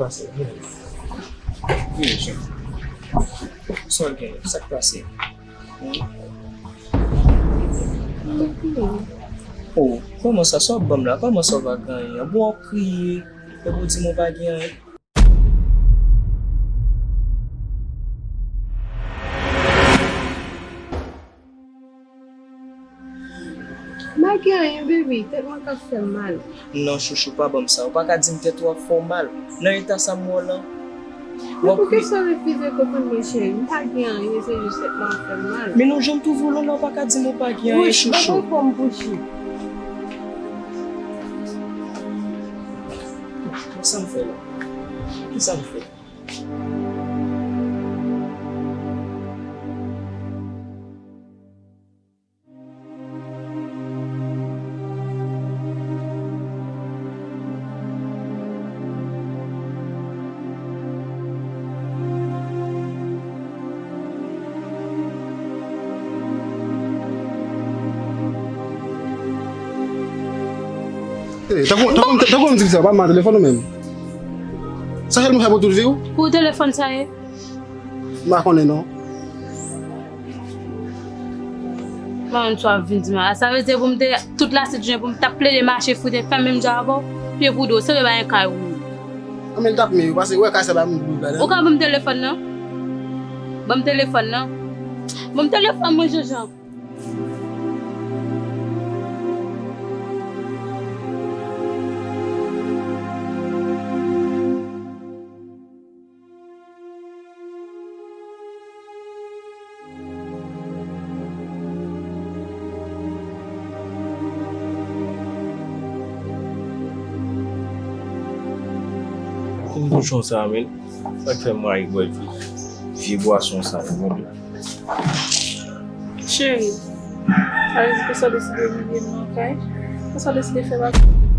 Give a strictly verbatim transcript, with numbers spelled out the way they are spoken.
Pase byen. Vini, Jean. Sa w gen? Sa k pase? Hmm? Oh, kòman sa? Sa w ap ban m la? Kòman sa w pa gen anyen? Bon, w ap kriye. Epi w di m w pa gen anyen. M pa gen anyen, baby. Tèt mwen k ap fè m mal. Non, chouchou, pa ban m sa. Ou pa ka di m tèt ou ap fè w mal. Nan eta sa m wè w lan, w ap kriye. Men poukisa w refize konprann mwen, cheri? M pa gen anyen, se jis tèt mwen ap fè m mal. Men nou janm twouve w lan la, ou pa ka di m ou pa gen anyen, chouchou. Bouch, ban mwen fòm bouch. Sa m fè la? Kisa m fè? Hey, tankou, tankou, tankou m di sa, pa mal telefòn ou menm. Sa fè m fè pou tout vi w? Pou telefòn sa ye? M pa konnen non. Mwen menm sa w ap vin di m la. Sa vle di pou m te tout lasit jounen pou m t ap plede mache foutre fè menm jan avè w. Pye pou do, se vre pa gen kay ou menm. Anben l t ap miyo, paske wè kay sa bay moun pou viv ladan l. Ou ka ban m telefòn nan? Ban m telefòn nan. Ban m telefòn mwen, Jean-Jean. Konn bouchon sa a, men. Sa k fè m rayi bwè vye, vye bwason sa yo, mon Dieu. Cheri, sa vle di ke sa w deside milye m nan kay? Sa w deside fè bagay?